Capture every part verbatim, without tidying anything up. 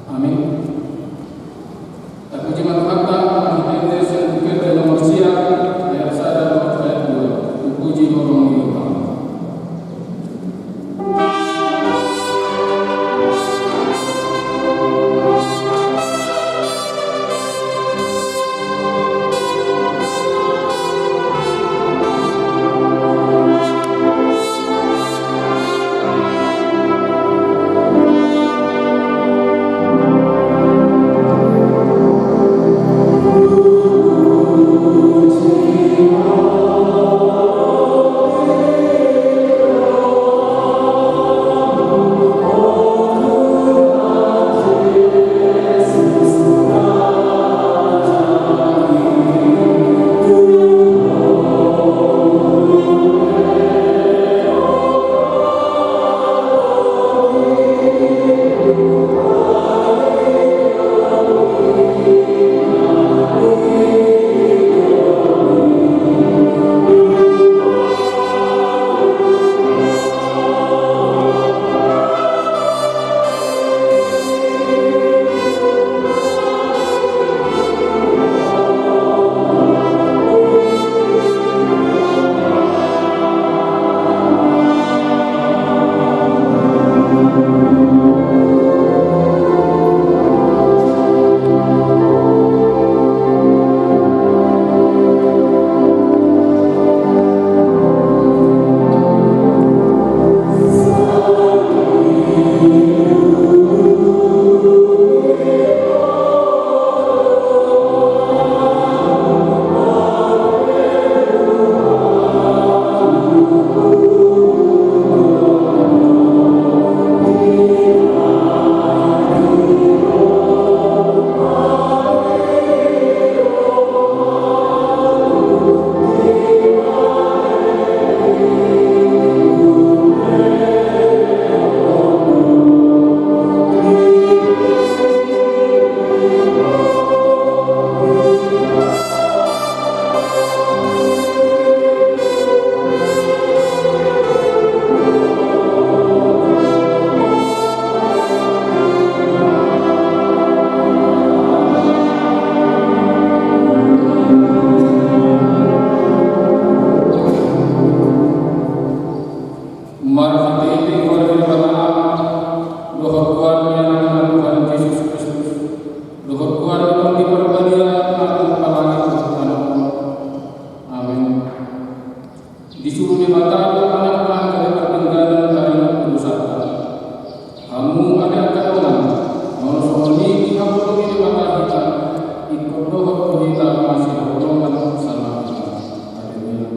Amin. Tapuji ma Tuhanta, marhite sian Buku Ende nomor sia, ayat sada dohot ayat dua. Puji ma Tuhan. Marhite goar ni Debata, dohot goar ni Anakna Tuhan Jesus Kristus, dohot goar ni Tondi Parbadia, na tumpak langit dohot tano on. Amin. Disuru Debata do Anakna gabe pardengganan taringot tu dosanta. Hamu ale angka dongan, molo songon i dihaholongi Debata hita, ingkon dohot do hita masihaholongan sama hita. Haleluya.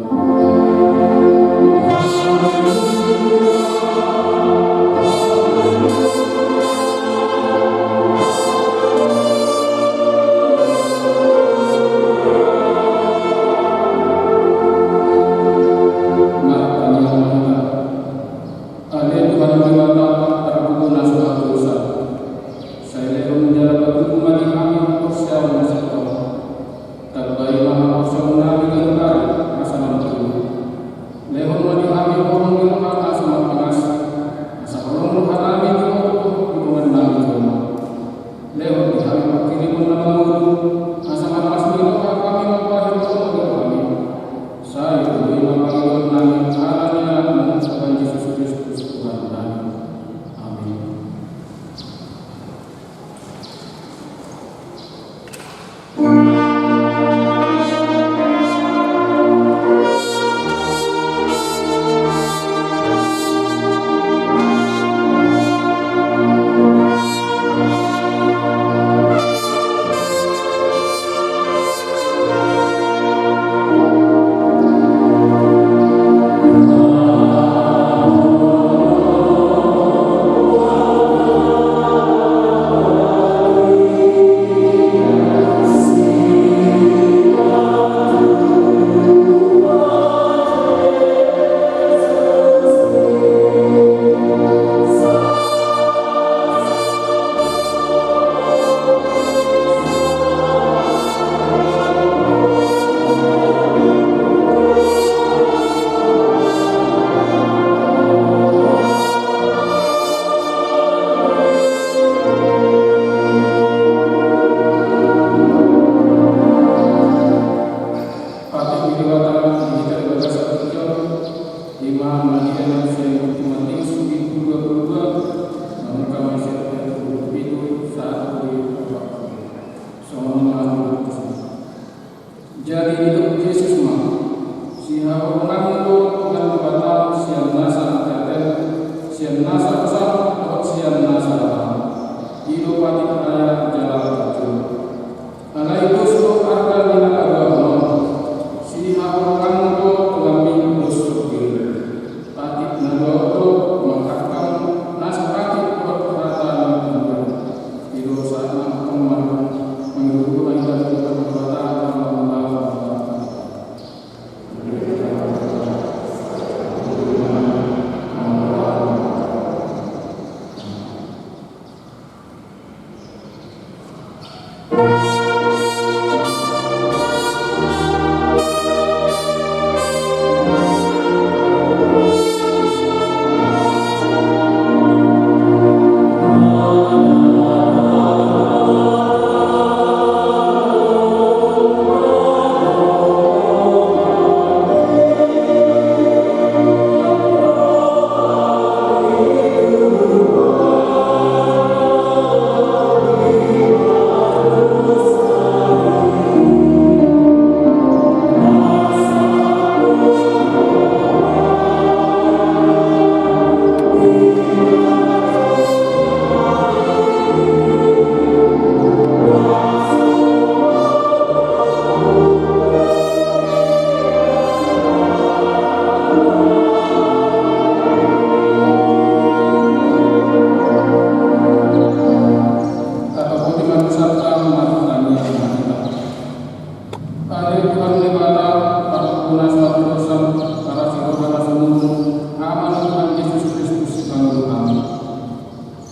Ale Tuhan Debata, Parpuna sahat dosa, parasi roha na sumurung, Ama ni Tuhan Jesus Kristus, sipangolu hami.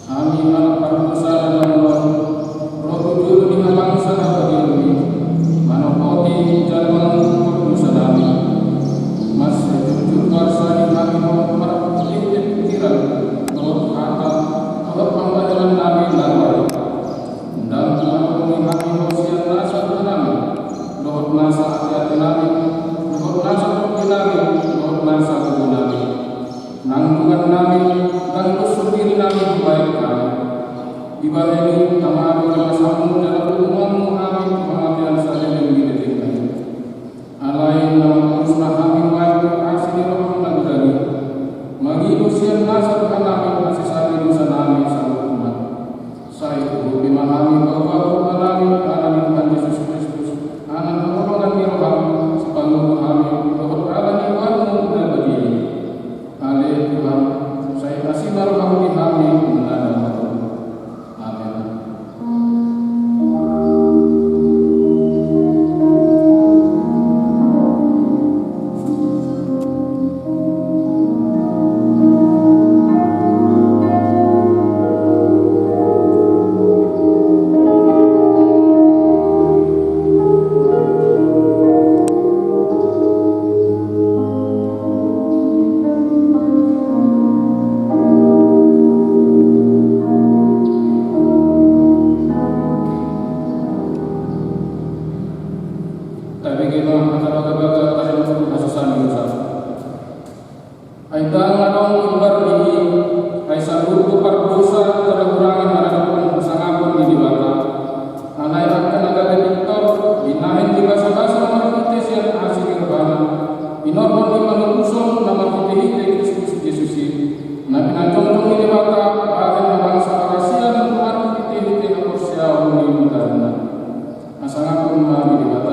Hami anak pardosa na damonon, ro tu jolo ni habangsa na badia i, manopoti jala mangampulhon dosa nami. Mansai jujur parsahit hami Ho marhitehite pikiran, dohot hata, dohot pambahenan nami na ruar i. Ndang mangalului hami Ho sian nasa roha nami, dohot nasa ateate nami, dohot nasa tondi nami, dohot nasa gogo nami. Nang dongan nami, nang dos sundiri nami hubahen hami. Dibahen i, Ama, ale pasahatMu jala urumanMu hami tu hamatean saleleng ni lelengna i. Alai na mangurus ma hami nuaeng tu asi ni rohaM na godang i, mangido sian nasa roha nami hasesaan ni dosa nami saluhutna. Sai huhut be ma hami paboa roha nami ala ni Tuhan Jesus Kristus, ala ni haholongan ni rohaM, sipangolu hami, dohot ala ni goarMu na badia i. Ale Tuhan, sai asi ma rohaM di hami, na damonon. Amen. Tabege ma hata bagabaga taringot tu hasesaan ni dosa. Ai ndang adong imbar di i, ai saluhut do pardosa jala hurang i maradophon hasangapon ni Debata. Alai angka na gabe pintor, binahen ni basabasa marhite sian asi ni rohana, inorhon ni panguruson na marhitehite Kristus Jesus i, na pinajongjong ni Debata bahen habangsa parasian marhitehite haporseaon ni goarna. Hasangapon ma di Debata.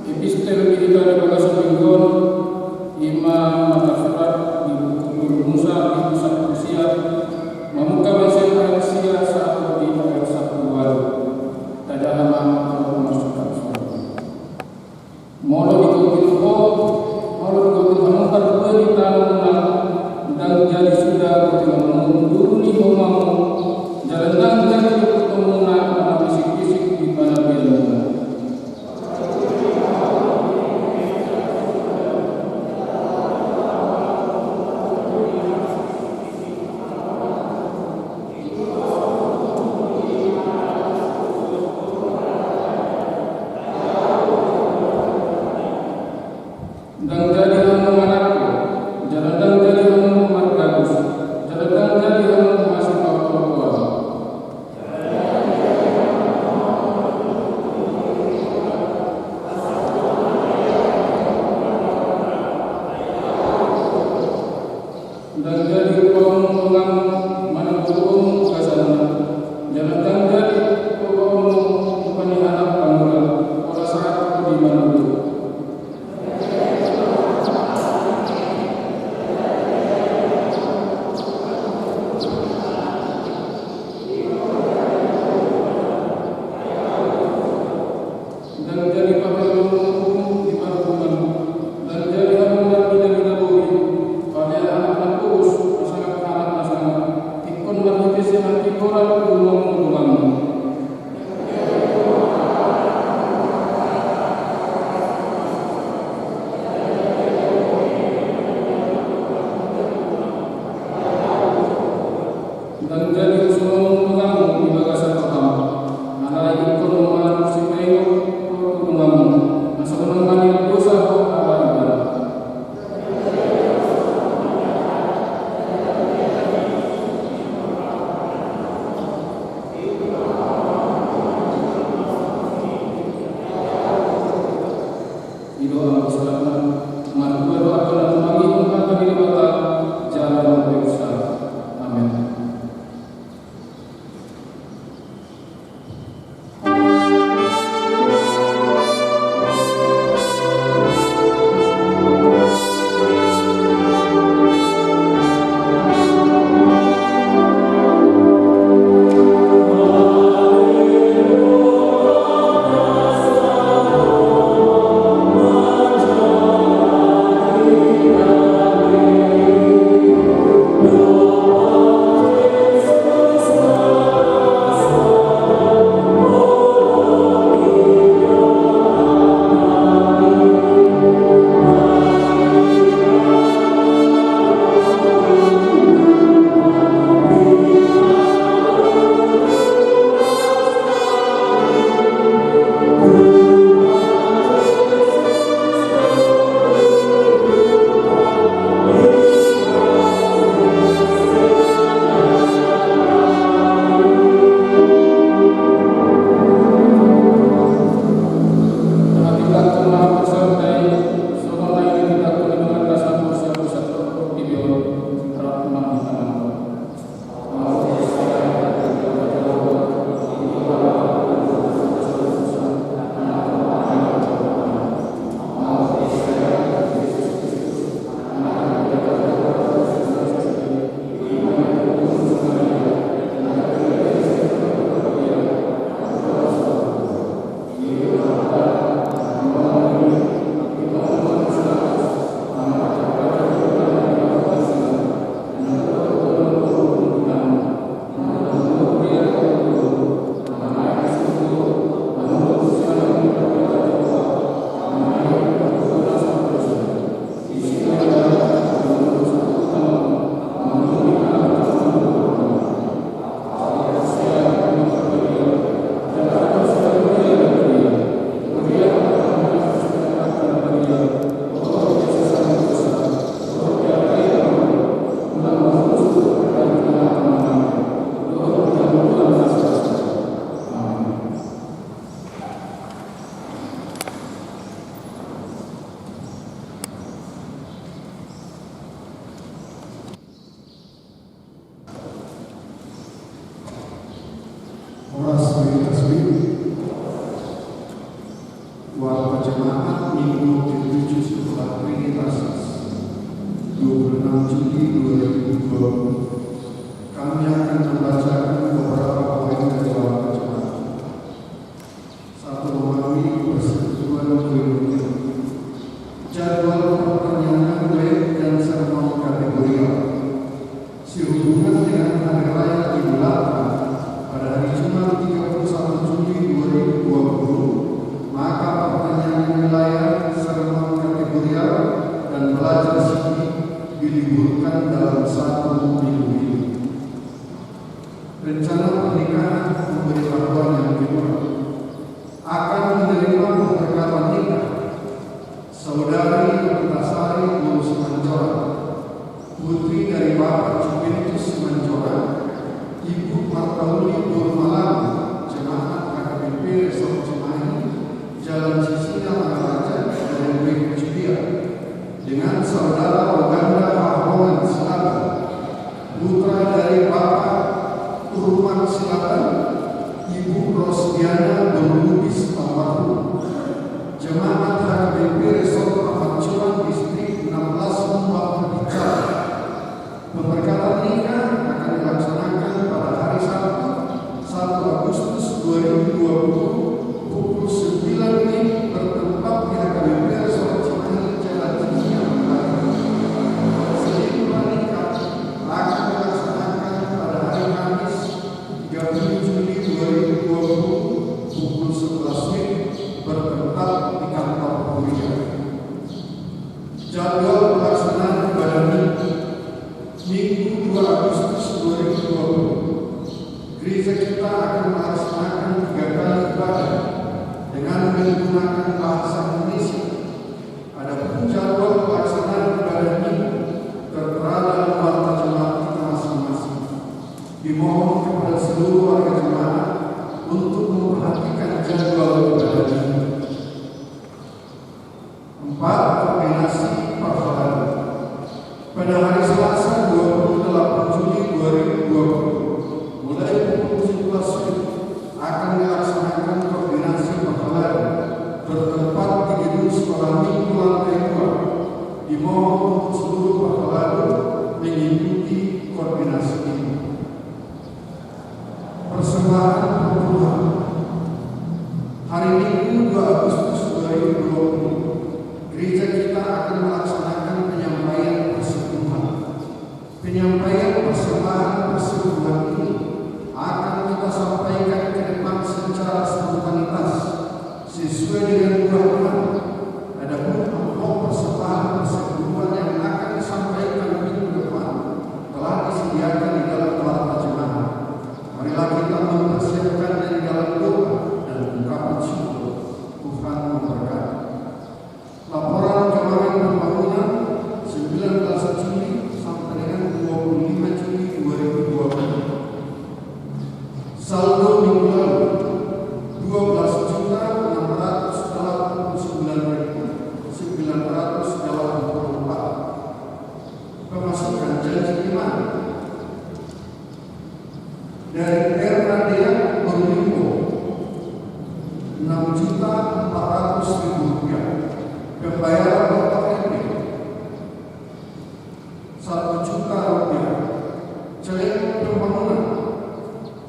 Epistel di hita di bagasan minggu on, i ma na tarsurat di buku Tolu Musa, bindu sampulu sia, mamungka sian ayat sia sahat di ayat sampulu ualu. Tajaha ma tu Tolu Musa. Molo digotil ho, molo digotil hamu parbue ni tano muna, ndang jadi suda gotilanmu duru ni homamu, jala ndang jadi dohot muna na mambisikkisik di panabianmuna. Manunggu. Ndang jadi pakeononmu di parhungaran, ndang jadi hamu margina-gina bohi, pala anak na pogos, pasangaphon anak na sangap, ingkon marhite sian hatigoran tu donganmu-donganmu. Ndang jadi usurmu donganmu di bagasan roham, alai ingkon ma marsipaingot ho tu donganmu, asa unang mardosa ho ala Ibana. I do angka sahatna, marhua do angka na tumangihon hata ni Debata jala marpeopsa. Amen. Horas, Trinitas. Warta Jemaat Minggu ketujuh setelah Trinitatis, dua puluh enam Juli dua ribu dua puluh. Kami akan membacakan beberapa poin dari Warta Jemaat. Satu, melalui persekutuan koinonia. Jadwal perpanjangan baik dan sermon kategorial. Sehubungan dengan Hari Raya Idul Adha pada hari Jumat tiga puluh satu Juli dua ribu dua puluh, maka perpanjangan wilayah, sermon kategorial, dan belajar sidi diliburkan dalam satu minggu ini. Rencana pernikahan pemberitahuan yang kedua. Akan menerima perlengkapan nikah Saudari Putasari Boru Simanjorang, putri dari Bapak Juventus Simanjorang, Ibu Martauli Boru Malang, Jemaat H K B P Resort Cimahi, Jalan Sisingamangaraja, Duren Bek, Pidie, dengan Saudara Roganda Harhongan Silaban, putra dari Bapak Turman Silaban, Ibu Rosdiana Boru Lubis almarhum. Jemaat Empat, koordinasi parhalado. Pada hari Selasa, dua puluh delapan Juli dua ribu dua puluh, mulai pukul tujuh belas WIB, akan dilaksanakan koordinasi parhalado bertempat di gedung sekolah minggu lantai dua. Dimohon untuk seluruh parhalado mengikuti koordinasi ini. Persembahan perpuluhan. Hari Minggu, dua Agustus dua ribu dua puluh, gereja kita akan melaksanakan penyampaian persepuluhan. Penyampaian persembahan persepuluhan ini akan kita sampaikan ke depan secara spontanitas, sesuai dengan buah iman. Adapun amplop persembahan persepuluhan yang akan disampaikan minggu depan telah disediakan di dalam warta jemaat. Marilah kita mempersiapkannya di dalam doa dan ungkapan syukur. Tuhan memberkati. Laporan keuangan pembangunan sembilan belas Juli sampai dengan dua puluh lima Juli dua ribu dua puluh. Saldo minggu lalu, dua belas juta enam ratus delapan puluh sembilan ribu sembilan ratus delapan puluh empat. Pemasukan janji iman. Dari R A D A Borneo, enam juta empat ratus ribu rupiah. Pembayaran kotak M P, satu juta rupiah. Celengan pembangunan,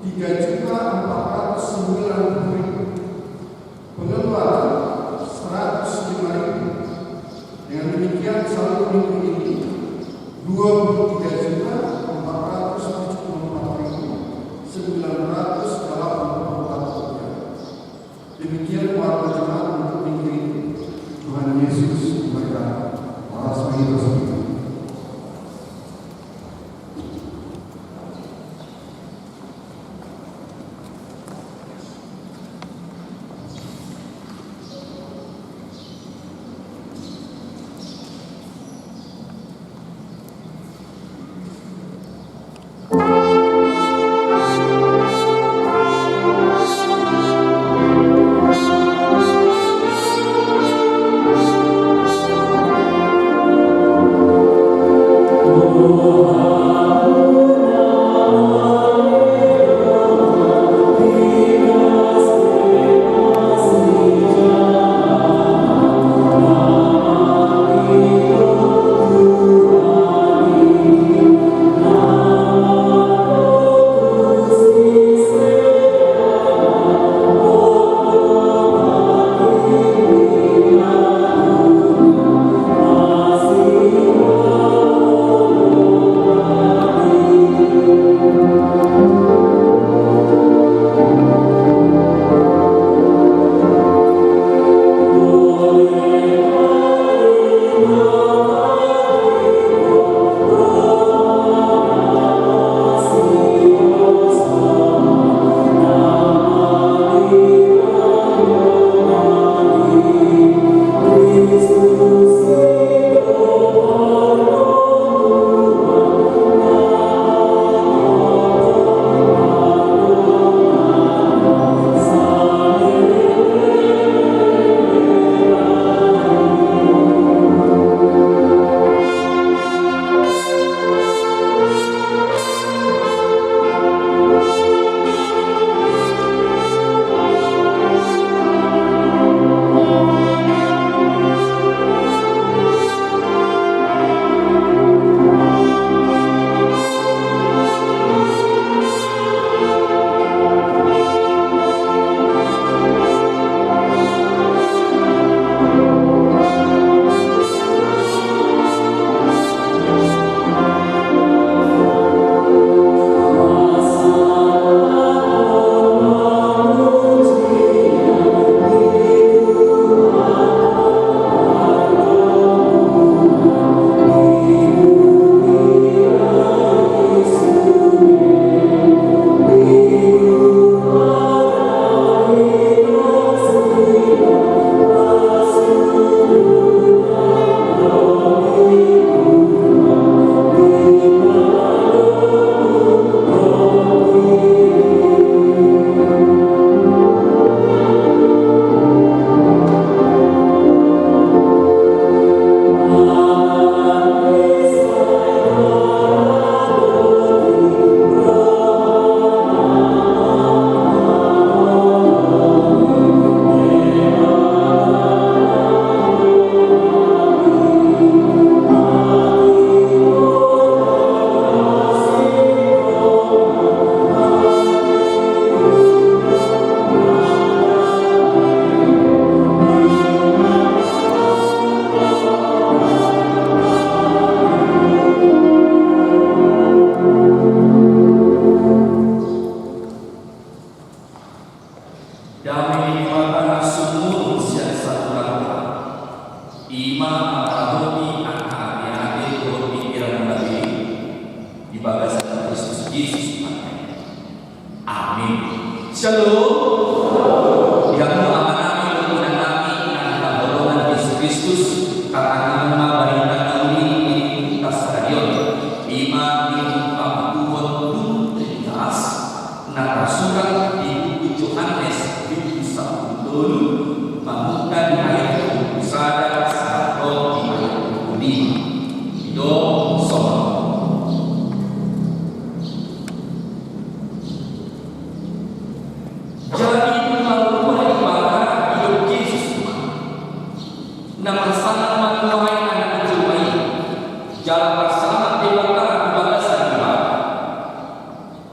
tiga juta empat ratus sembilan puluh ribu. Pengeluaran, seratus lima ribu. Dengan demikian, saldo minggu ini, dua puluh tiga juta empat ratus tujuh puluh empat ribu sembilan ratus delapan puluh empat rupiah. Demikian warta jemaat untuk minggu ini. Tuhan Yesus memberkati. Horas Mahitos. Ima mangalahopi angka ate-ate dohot pikiran na badia di bagasan Kristus Jesus Tuhan. Amin. Shalom. Di hamu amanami dohot inanami na hinaholongan Jesus Kristus, tatangianghon ma barita na uli di Minggu sadarion. Ima Minggu Pamotuhon dung Trinitas, na tarsurat di buku Johannes bindu sampulu tolu, mamungka di ayat dua pulu sada sahat ro di ayat dua pulu lima. Didok songon on. Jadi, di na martua Debata didok Jesus ma, na marsahat ma tu Anak ni jolma i, jala marsahat Debata di bagasan Ibana.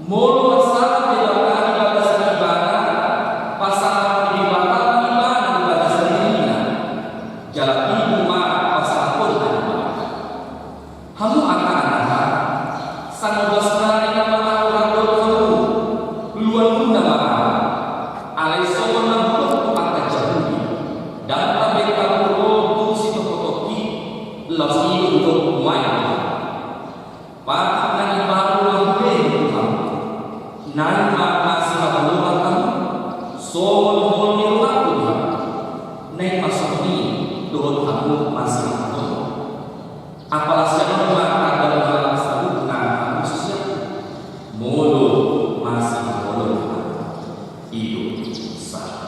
Molo marsahat Debata di bagasan Ibana, pasahat Debata ma Ibana di bagasan dirina, jala tibu ma pasahathonna di Ibana. Hamu angka anaha, sangombas nari nama ahu mandok hamu, luangunna ma ahu. Alai songon na hudok tu angka Jahudi, ndang tabe hamu ro tu sitoktokki, laos i do hudok nuaeng. Patut na nibalu ma hulehon tu hamu, naeng ma masihaholongan hamu, songon holong ni rohangku tu hamu, naeng ma songon i dohot hamu masihaholongan. Apala sian on ma tanda ni halak saluhutna hamu siseanku, molo masihaholongan hamu. I do sahat.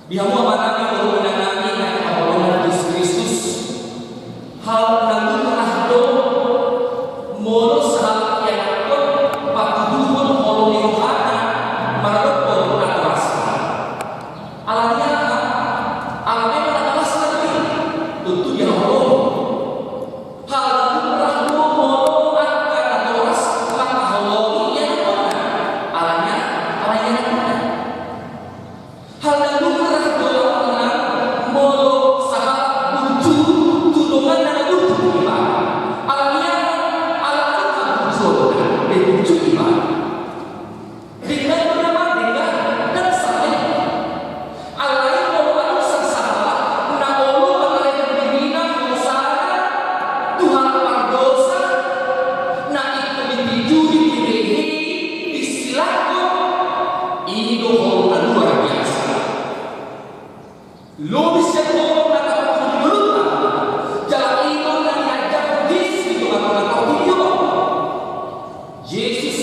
Di hamu amanami dohot inanami na hinaholongan Jesus Kristus, hal na lumrah do molo sahalak ianakhon patuduhon holong ni rohana maradophon natorasna. Alani aha? Ala memang natorasna do i, tontu dihaholongi. Hal na lumrah do molo angka natoras mangkaholongi ianakhonna. Alani aha? Ala ianakhonna. Hal na lumrah do molo sahalak burju tu donganna na burju tu ibana. Alani aha? Ala angka burjuonna, be burju ibana. Denggan do nama, denggan, ndang sala i. Alai molo adong sahalak na olo mangalehon dirina hosana tu halak pardosa, na ingkon ditinju, dibehei, disilangkon, i do holong na luar biasa. Lobi sian holong na tapaboa di ngolunta, jala i do na niajarhon Jesus di tongatonga partingkian on. Jesus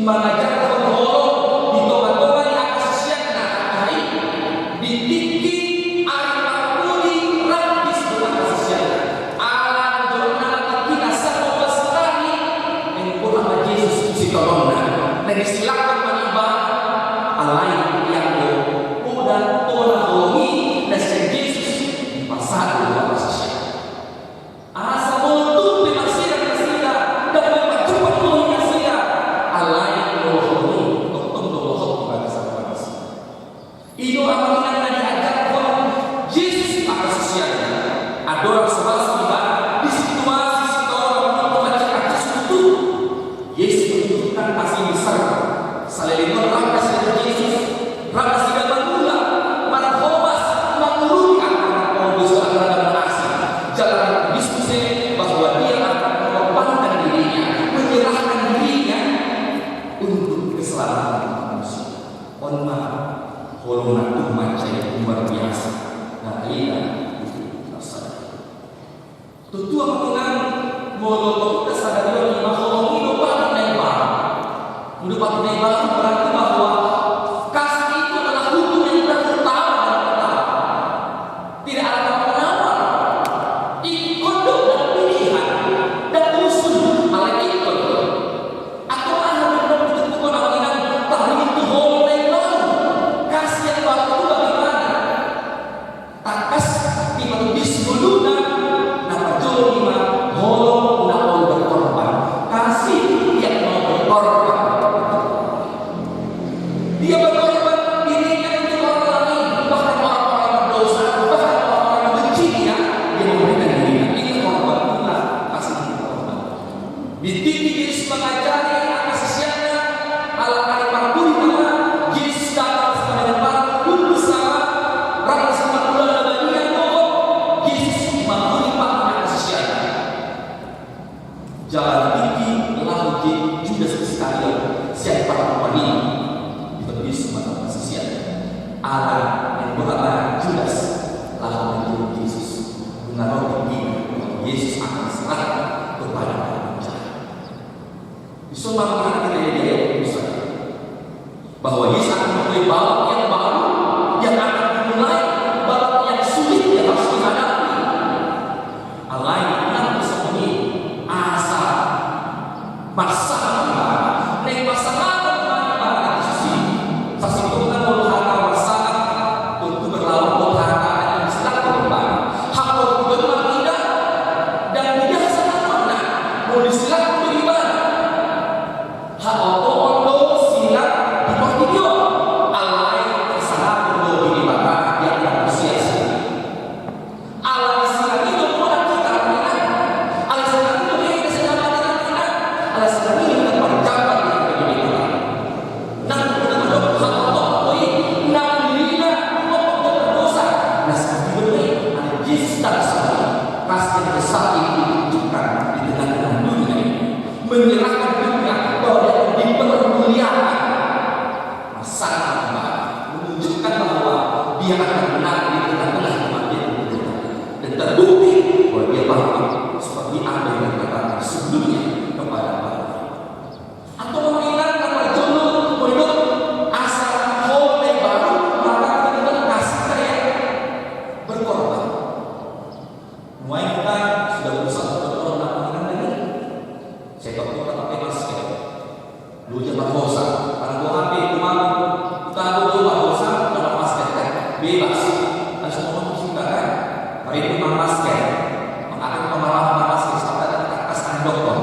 mangajarhon holong di tongatonga ni angka siseanna, aha i, di tingki ari parpudi rap di sidohot angka siseanna. Ala jolma na tingkina sapo pasitari, naeng boha ma Jesus tu sitolonna, naeng disilangkon ma Ibana, alai ianggo poda tona holong i na sian Jesus dipasahat tu angka siseanna. Asa molo tung pe marsirang nasida, ndang majumpang bohi nasida, alai molo holong i tongtong do lohot di bagasan nasida. I do amang inang na diajarhon Jesus tu angka siseanna. Andorang so masuk Ibana di situasi sitaonon na mansai ancis tutu, Jesus menunjukkan kasih besar. Saleleng on rap nasida tu Jesus, rap nasida mangula, marhobas, mangurupi angka na polos, angka na asing. Jala rap didiskusi bahwa dia akan mengorbankan dirinya, menyerahkan dirinya untuk keselamatan manusia. On ma holong na tung mansai luar biasa na taida di nasida. Tontu amang inang, molo topikta sadari on, ima holong i do patik na imbaru. Molo patik na imbaru berarti bahwa kasih itu adalah hukum yang terutama dan pertama. Tidak ada tawar-menawar. Ingkon do, ndang pilihan, ndang usul, alai ingkon do. Atau aha do na ditutup amang inang, taringot tu holong na imbaru? Kasih yang baru itu bagaimana? Tangkas dipatobis ngoluna, na parjolo ima holong na olo Yang berapa Judas lalu menjadi Yesus mengaruhi diri bahwa Yesus akan diserahkan kepada orang jahat. Bisa mengatakan kita ya, dia bisa bahwa Yesus akan memulai babak yang baru, yang akan dimulai babak yang sulit yang harus dihadapi. Alai nang bisa muni asa marsangap ibana, naeng marsangap ibana di sisi. Sasintongna molo hata marsangap, tontu berlawan molo hata yang silak ibana. Hak tontu berlawan tidak, dan tidak sama molo silak ibana. Haotoon do silak di portibi on, alai hasangapon do di Debata di angka manusia. Alani silak i do muna hita, alani silak i do hita selamat, alani silak i do hita parjabat di hita. Nang muna mandok haotoon do i, nang dirinya mungkop jo berdosa. Nah, seperti itu, alani Jesus datang, kasih yang besar ini ditunjukkan di tengah-tengah dunia ini. Menyerahkan dirinya bahwa dia dipermuliakan. Marsangap ibana, menunjukkan bahwa dia akan menang di tengah-tengah kematian. Dan terbukti bahwa dia bangkit seperti apa yang dikatakan sebelumnya kepada para nabi. Antong molo inang na parjolo, molo didok asa holong na baru, maka kita kasih kayak berkorban. Nuaeng hita sudah berusaha untuk berkorban, inang, dengan saya tetap pakai masker. Loja marhosa, karena gua H P, gua mampu. Kita gua, gua marhosa, gua marmasker, kan? Bebas. Harus ngomong kita, kan? Tapi gua marmasker. Makanya gua marmasker, sampai ada kertas dokter.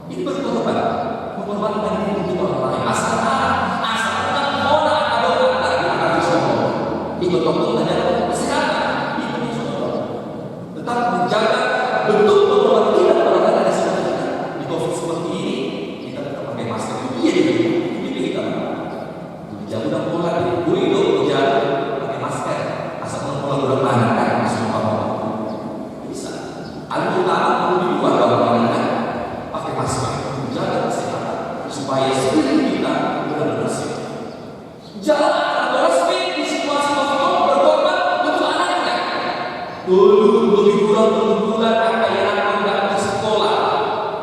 Ini berkorban. Mengorbankan diri untuk orang lain. Asal, asal, asal, itu dokter tanya kesehatan. Itu insya Allah. Tetap menjaga bentuk pengelolaan kita pada keadaan seperti ini. Di covid seperti ini, kita tetap pakai masker. Iya, iya, iya. Itu kita. Jago dan pola di bui do, jago pakai masker. Asal pola kurang mana kan, masuk apa? Bisa. Anu utama perlu di luar ruangan kan, pakai masker. Menjaga kesehatan supaya sekeliling kita benar-benar sehat. Jalan atau resmi di situasi covid berkorban untuk anaknya. Dulu lebih kurang dua bulan angka ianakhon nggak bisa sekolah.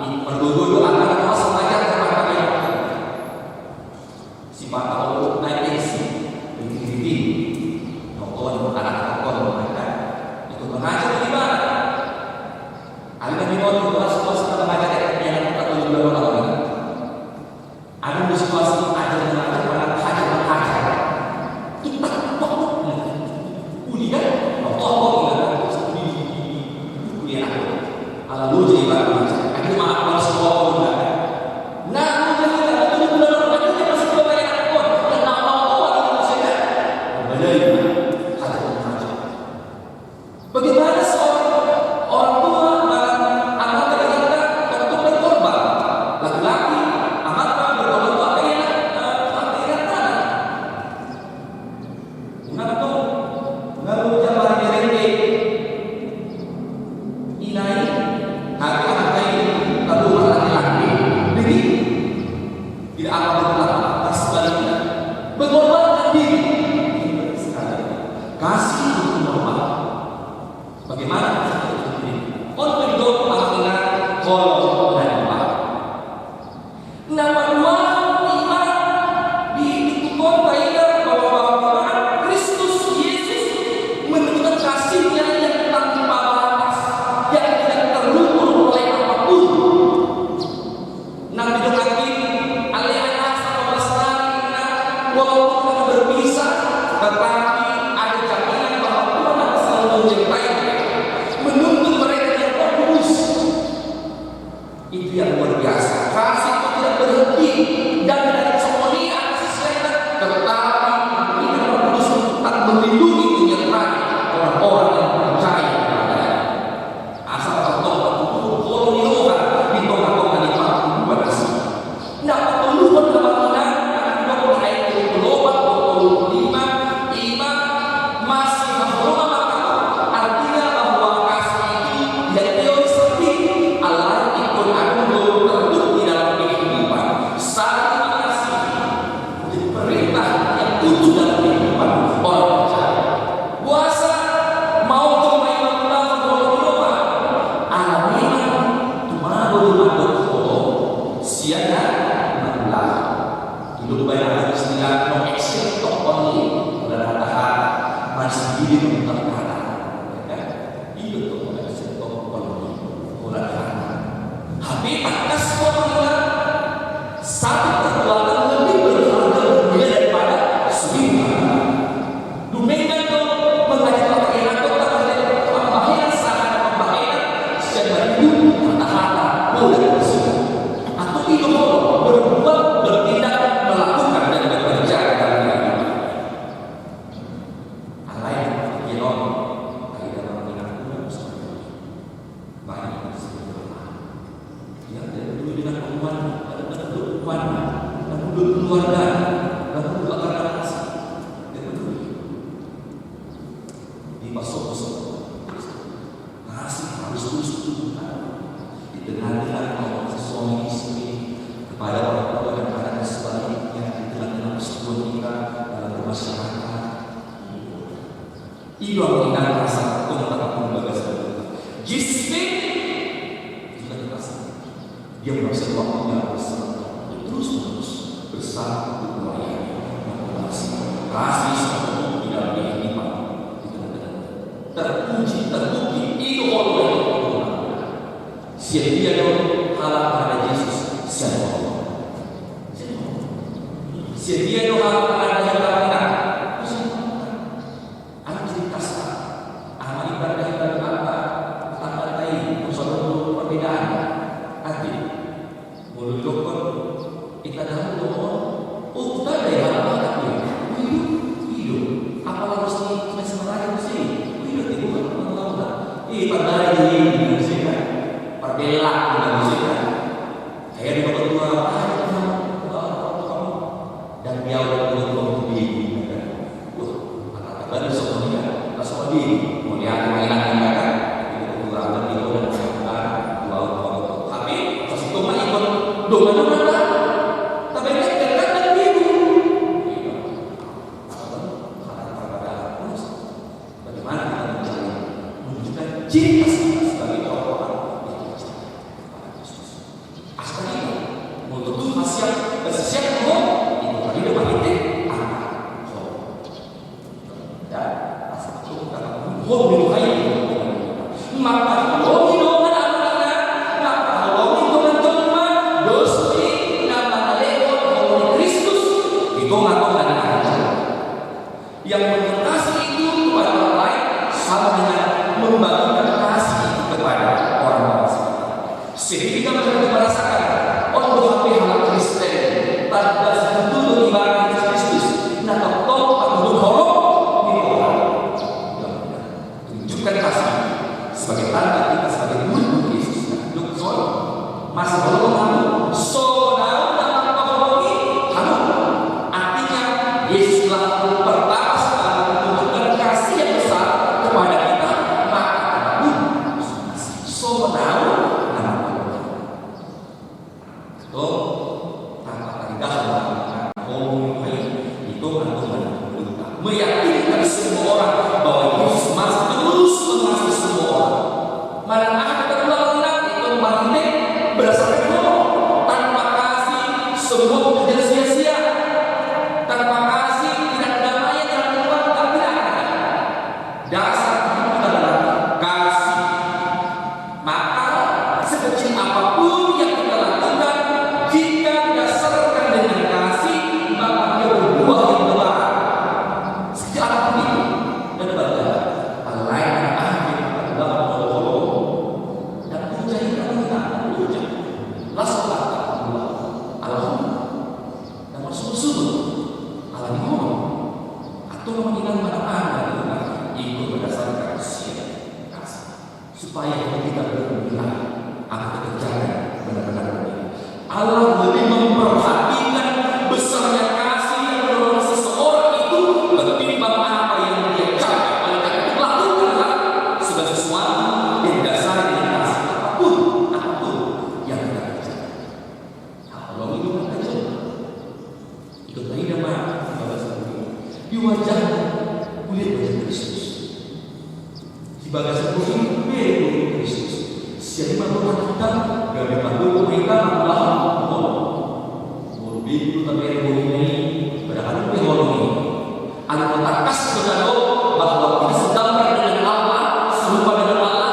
Di pergogo do angka na masalah ajar sama angka ianakhon. Sipata untuk naik tensi, tinggi-tinggi. Nonton anak-anak nonton, kan? Ikut mengajar di mana? Ada di mana? Kelas, kelas kita mengajar ya, yang kita tuh juga orang. Ada di situasi ajar mengajar, mana hajar mengajar. Kita, wah, wah, wah. Uli kan? Wah, wah, wah, wah. Terus uli, uli, uli, uli, uli, uli, uli. Ala loja ibarat loja. Akhirnya maaf, maaf, semua orang udah. Nah, loja kita, betul, betul, betul, betul, masih dua kali anak pun. Dan nama Allah, Allah, Allah, Allah, Allah. Bagaimana seorang orang tua dan anak kita untuk berkorban? Laki-laki, anak berkorban itu apa ya? Eh, apa ya? Unang do, unang do jala marende. Inai, hati anak kai, lalu anak laki. Jadi, tidak apa-apa, pas sebaliknya. Berkorbankan diri. Kasih untuk korban. Bagaimana? On mendorong anak holong dan Tuhan. Na paduahon ima, ditunjukkan taida bahwa bagaimana Kristus Yesus menunjukkan kasihnya yang tanpa batas, yang tidak terukur oleh apapun. Na didok hami, ale anak sama sekali, na walaupun kita berpisah, tetapi ada jaminan bahwa Tuhan akan selalu mencintai kita. Untuk mengajar tokoh holan hata. Hape tangkas do amang inang, satu perbuatan lebih berharga, bermulia daripada seribu kata. Dumenggan do mangajari hata, ina do pambahenan, sahali pambahenan sian marinding hata-hata, poda do disi. Atau i do ho berbuat, bertindak, melakukan dan bekerja dalam kehidupan. Alai, ia non, ai da mangingat pun seperti itu. Banyak yang disebut Tuhan. Yang tidak peduli dengan omongan, tidak peduli omongan, tidak peduli keluarga, tidak peduli organisasi, tidak peduli. Di pasopo semua. Kasih harus terus tumbuhkan. Di tengah-tengah komunikasi suami istri, kepada orang tua dan anak, dan sebaliknya di tengah-tengah persatuan kita dalam bermasyarakat. I do amang inang rasa tong tangkap di bagasan. Jisme juga terasa. Dia menghabiskan waktunya bersama, terus-menerus bersama untuk melayani dan mengasihi. Kasih satu di dalam kehidupan di tengah-tengah. Terpuji, terbukti, i do holong ni Tuhan. Sian dia do halak na ada Jesus, sian holong. Sian holong. Sian dia do halak na ada hita, hita. Sian holong. Anu jadi kasta. Ama ibar da hita do apa? Tetangga tai, terus ada tu perbedaan. Ate. Molo didokkon, ita dahu do on. Oh, ita da ya, apa tapi? Wih, i do. Apa harus di, di semarang sih? Wih, i do, tiba kan, apa, apa? Ih, padahal di, di, di, kan? Perbelak, di, di, kan? Kayak di kota tua, ah, di kota tua, di kota tua. Dan dia udah punya uang lebih, ya kan? Wah, kata-kata dari semuanya, pas sama dia, mau lihat mainan, ya kan? Itu kekurangan dia udah melakukan dua uang. Tapi pas itu mah ikut dua uang, tapi dia kan dan dia. Bagaimana kita menjalani, menunjukkan ciri khas kita sebagai orang-orang yang percaya kepada Kristus? Aspek itu, molo tung hasiat, eh, sisiat ho, itu tadi dia pakai te, apa? Ho. Dan, aspek itu, kata, ho, ho, hai. Mangkaholongi dongan, amang inang, mangkaholongi dongan jolma, dos ni na mangalehon holong ni Kristus di tonga-tonga ni hatimu. Yang mengasihi itu kepada orang lain sama dengan membagikan kasih itu kepada orang-orang sekitar. Sehingga mereka merasakan, oh, do hape halak Kristen, tanda situtu do ibana Jesus Kristus, na tongtong patuduhon holong ni Tuhan. Tunjukkan kasih sebagai tanda kita sebagai murid Yesus. Nah, dok, soal Masa holong hamu, songon ahu na mangkaholongi hamu. Artinya, Yesus telah pertama sekali menunjukkan kasih yang besar kepada kita, maka kita pun songon ahu na mangkaholongi hamu. Tong, tanpa taridah, mangkaholongi hamu, itu mangkaholongi. Meyakinkan semua orang bahwa Yesus masih terus mengasihi semua orang. Manang aha na tadua, amang inang, itu marhite berdasarkan holong. Tanpa kasih, semua pekerjaan sia-sia. Tanpa kasih, tidak ada damai, tidak ada uang, tidak ada. Dasar hidup kita adalah kasih. Maka, sekecil apapun yang kita lakukan, jika didasarkan dengan kasih, maka dia berbuah yang lebat. Sekecil apapun itu, dan bangga. Alai na aha pe dalam holong-holong, dan puja hita, puja. Las, alhamdulillah. Alhamdulillah. Dan maksud-maksud, ala ni holong. Atau menghina mana ada, itu berdasarkan siap kasih. Supaya kita benar-benar, apa kita kerjakan benar-benar benar. Allah lebih memperhatikan besarnya kasih yang didorong seseorang itu ketimbang apa yang dia capai. Oleh karena itu, lakukanlah segala sesuatu yang didasari dengan kasih, apapun, apapun yang kita kerjakan. Nah, kalau itu kan kerja. Itu tadi nama di bagasan bumi. Di wajah, kulit wajah Kristus. Di bagasan bumi, bere bumi Kristus. Sian i ma boha hita, gabe mandok hita, mangulahon holong. Molo bere tu tabere bumi na i, padahal pe holong i. Alai tangkas do tadok bahwa kita segambar dengan Allah, serupa dengan Allah,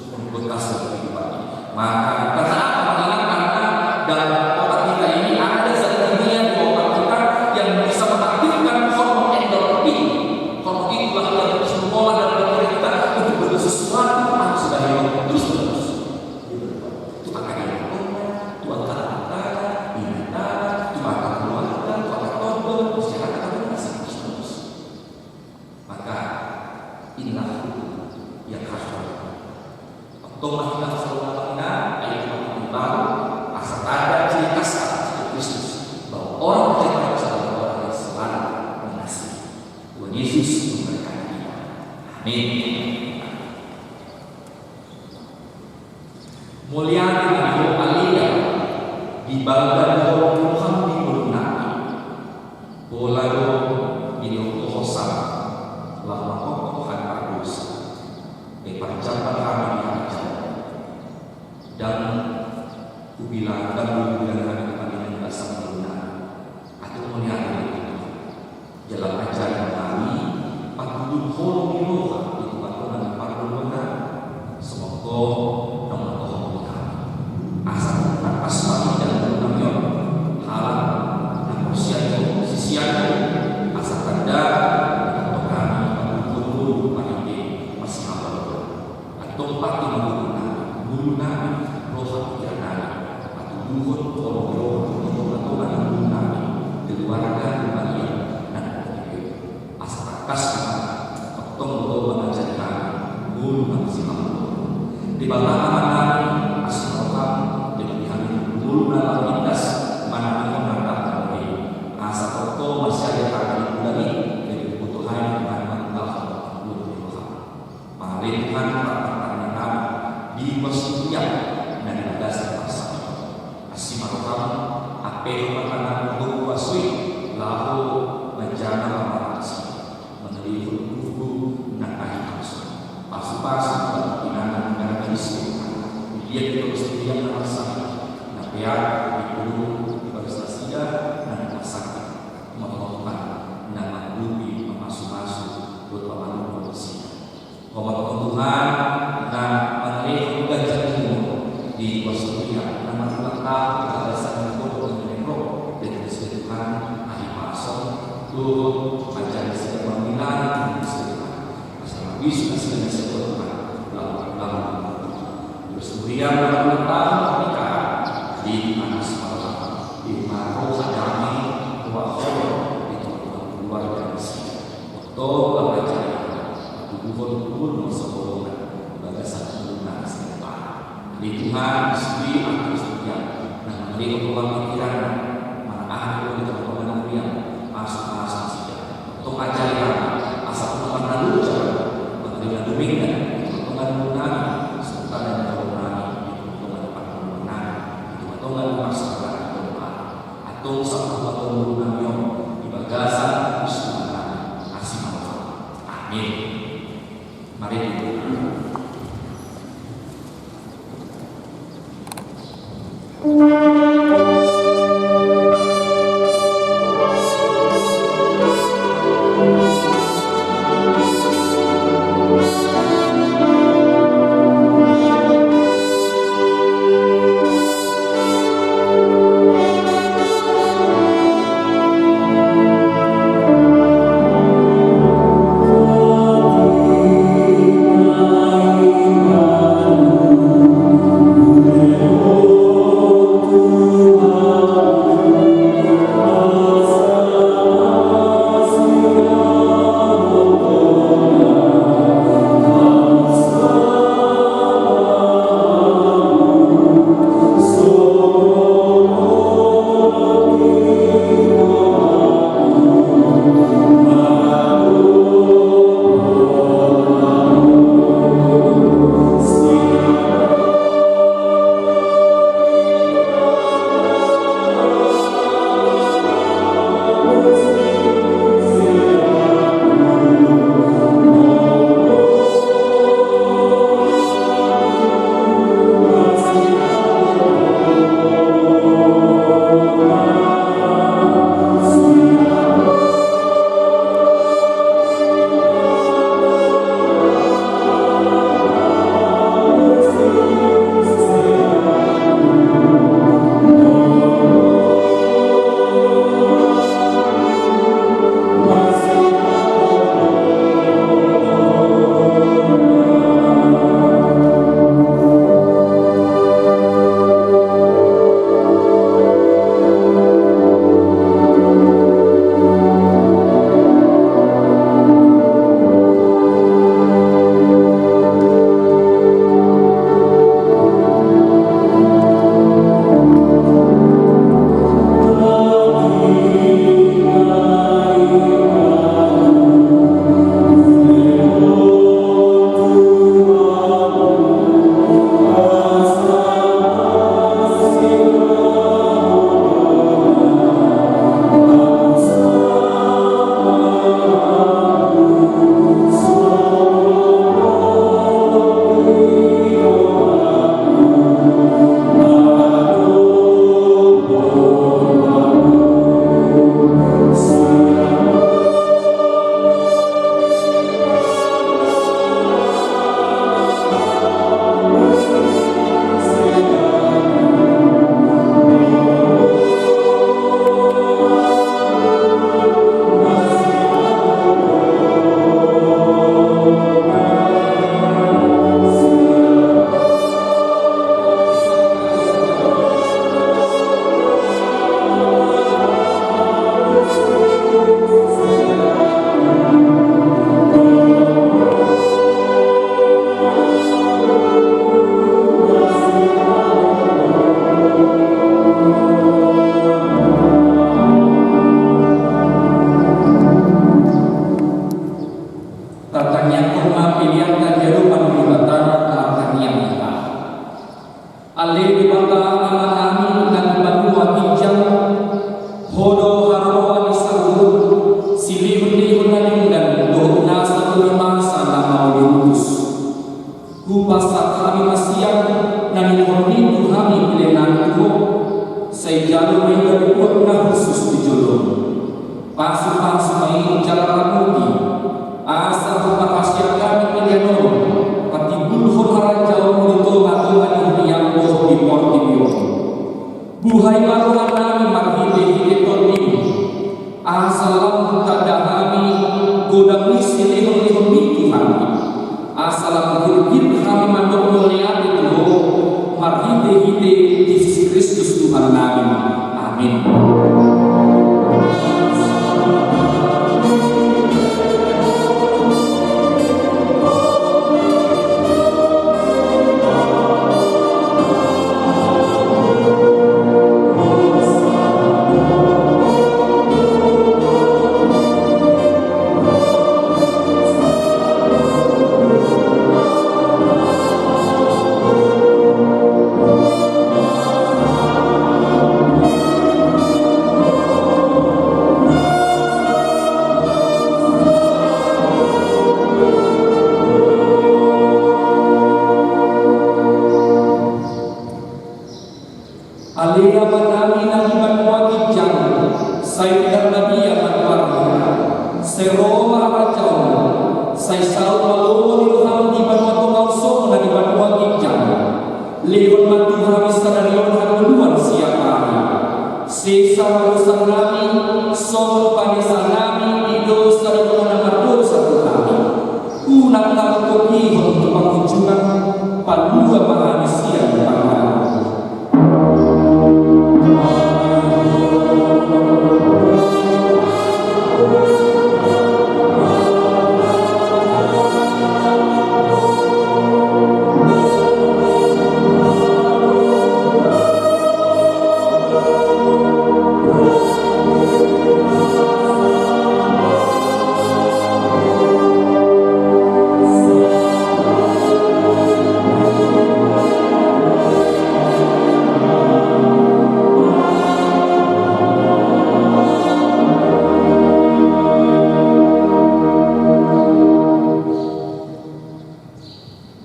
Khusus untuk kasih kehidupan. Maka karena apa? Karena, karena dalam otak kita ini ada zat kimia di otak kita yang bisa mengaktifkan hormon endorfin. Hormon itulah yang terus mengolah dalam pikiran kita untuk berbuat sesuatu, harus dari terus menerus. Gitu. Itu angka dia, itu angka tentara, ini tentara, itu angka keluarga, itu angka tondo, itu sejarah, itu angka terus menerus. Maka inilah hukum yang harus dilakukan. Waktu masih dalam sekolah kita, ayo kita baru asa tanda ciri khas Kristus bahwa orang percaya pada adalah orang yang selalu mengasihi. Tuhan Yesus memberkati kita. Amin. Mauliate ma di Ho ale Debata, di bagasan holong ni roham di ngolunami. Pola do dilehon Ho hosana, laho mangkophop hami pardosa. Ai parjambar hami di harajaon. Ndang hubilang, ndang hubilang hami di pangidoan bagasan ngolunami. Atik mauliate ma di Ho. Jala ajari ma hami, patuduhon holong ni roham di tongatonga ni parngoluonnami, songon Ho na mangophop hami. Asa tangkas ma di ngolunami on, halak na porsea di Ho, sisean Ho, asa tanda di tongatonga ni parngoluonnami, marhite masihaholongan. Antong pake ma ngolunami, ngolunami, roha pikirannami, patuduhon holong ni roham di tongatonga ni ngolunami, keluarga, keluarga na di pe. Asa tangkas ma, antong Ho mangajari hami, ngolu na masihaholongan. Debata Amanami, asi ma roham, jadikan hami ngolu na lam lintas, manangihon na rap na uli. Asa Ho masiajar hami di bulan i, jadi huboto hami manang manang ngolu ni roham. Mauliate Tuhan, partangiangan nami di uas ni huriam na di bagasan parsahiton. Asi ma roham, ampehon ma tanganmu tu uas i, laho manjama pasu-pasu, mangalehon buku na hahipason. Pasu-pasu, bangkina na manggargari si Tuhan. Di dia kita uas ni huriam na marsahit, na peak, di pudun, di bagas nasida na marsahit. Mauliate Tuhan, na manggohi, mamasu-masu, dohot pamalumhon nasida. Mauliate Tuhan, na mangalehon ganjang umur di uas ni huriam, na mangalehon bagasan ni roha ni roha, dan di Tuhan, hahipason, dohot manjadi sida mangilani di Tuhan. Asa marbisuk nasida, nasida Tuhan, lalu, lalu. Terus kemudian, na mangalehon pernikahan, di Tuhan, asi ma roham, di ma roha dame, roha holong, di tongatonga keluarga nasida. Tong laho ajari hami, patuduhon holong ni roham di bagasan ngolunami. Mauliate Tuhan, di sude angka na mangalehon roha pikirannami, manang aha na di tongatonga ni huriam, pasu-pasu nasida. Tong ajari hami, asa tong marnaloja, mangalehon na dumenggan, di tongatonga ni ngolunami, songon tanda ni holongnami, di tongatonga ni parngoluonnami, di tongatonga ni parsaorannami dohot Ho. Antong sahat ma tu ngolunami on di bagasan Kristus Tuhannami. Asi ma roham. Amin. Mari. Lalu ma i gabe buat na hushus di jolom. Pasupasu ma i jala ramoti, asa huparhasiat hami di na ro, patimbulhon harajaonmu di tongatonga ni huriam dohot di portibi on. Buhai ma rohanami marhitehite Tondim, asa lam tanda hami godang ni silehonlehonmi tu hami, asa lam girgir hami mandok mauliate tu Ho, marhitehite Jesus Kristus Tuhannami. Amin. Ale Amanami na di banua ginjang, sai pinarbadia ma goarMu. Sai ro ma harajaonMu. Sai saut ma lomo ni rohaM di banua tonga on songon na di banua ginjang. Lehon ma tu hami sadari on hangoluan siapari on. Sesa ma dosannami songon panesanami di dosa ni angka na mardosa tu hami. Unang tama togihon tu pangunjunan, palua ma hami sian pangago.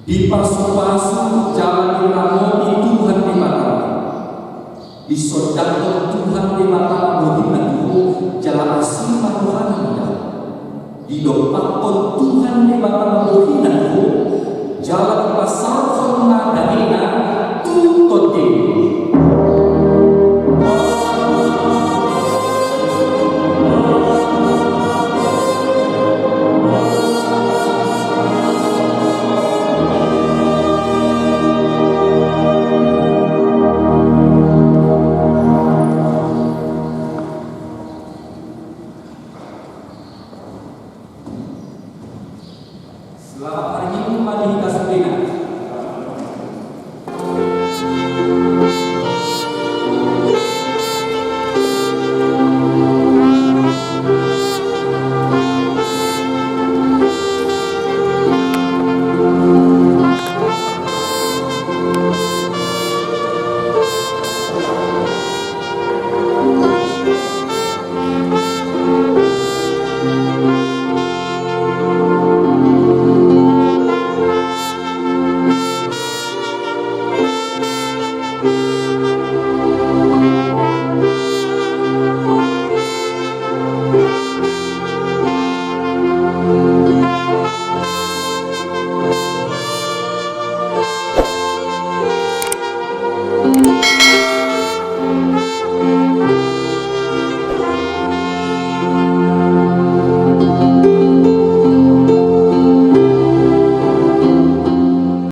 Dipasupasu jala diramoti Tuhan Debata. Disondangkon Tuhan Debata bohina tu ho jala asi ma rohana mida. Didompakkon Tuhan Debata bohina tu ho jala